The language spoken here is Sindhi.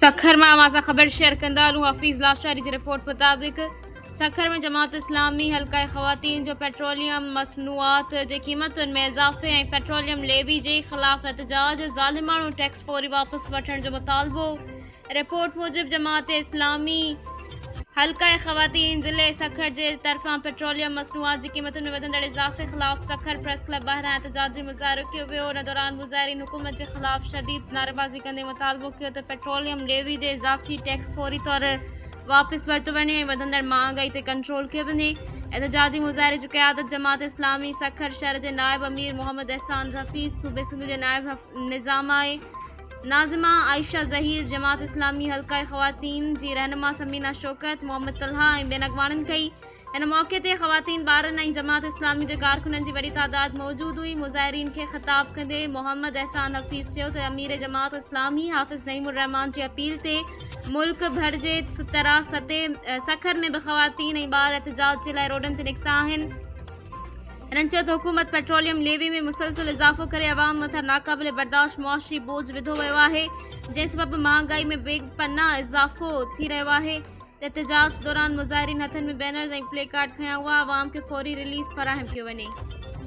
سکر مان اوهان سان خبر شيئر ڪندا هلون حفيظ لاشاري جي رپورٽ مطابق سکر ۾ جماعت اسلامي حلقه خواتين جو پيٽروليم مصنوعات جي قيمتن ۾ اضافي ۽ پيٽروليم ليوي جي خلاف احتجاج ظالماڻو ٽيڪس فوري واپس وٺڻ جو مطالبو رپورٽ موجب جماعت اسلامي حلقه خواتين ضلعي سکر جي طرفان پيٽروليم مصنوعات جي قيمتن ۾ وڌندڙ اضافي خلاف سکر پريس ڪلب ٻاهران احتجاجي مظاهرو ڪيو ويو ان دوران مظاهرين حڪومت جي خلاف شديد نعريبازي ڪندي مطالبو ڪيو ته پيٽروليم ليوي جي اضافي ٽيڪس فوري طور واپس ورتو وڃي ۽ وڌندڙ مهانگائي تي ڪنٽرول ڪيو وڃي احتجاجي مظاهري جي قيادت جماعت اسلامي سکر شهر جي نائب امير محمد احسان حفيظ صوبي سنڌ جي نائب نظامائي ناظمه عائشه ظهير، جماعت اسلامي حلقه خواتين جي رهنما ثمينه شوڪت، محمد طلحه ۽ ٻين اڳواڻن ڪئي. ان موقعي تي خواتين، ٻارن ۽ جماعت اسلامي جي ڪارڪنن جي وڏي تعداد موجود هئي. مظاهرين کي خطاب ڪندي محمد احسان حفيظ چيو ته امير جماعت اسلامي حافظ نعيم الرحمان جي اپيل تي ملڪ ڀر جي طرح سکر ۾ به خواتين ۽ ٻار احتجاج جي لاء روڊن تي نڪتا آهن. هنن چيو ته حڪومت پيٽروليم ليوي ۾ مسلسل اضافو ڪري عوام مٿان ناقابل برداشت معاشي بوجهه وڌو ويو آهي جنهن سبب مهانگائي ۾ بي پناهه اضافو ٿي رهيو آهي احتجاج دوران مظاهرين هٿن ۾ بينرز ۽ پلي ڪارڊ کنيا هئا عوام کي فوري رليف فراهم ڪيو وڃي.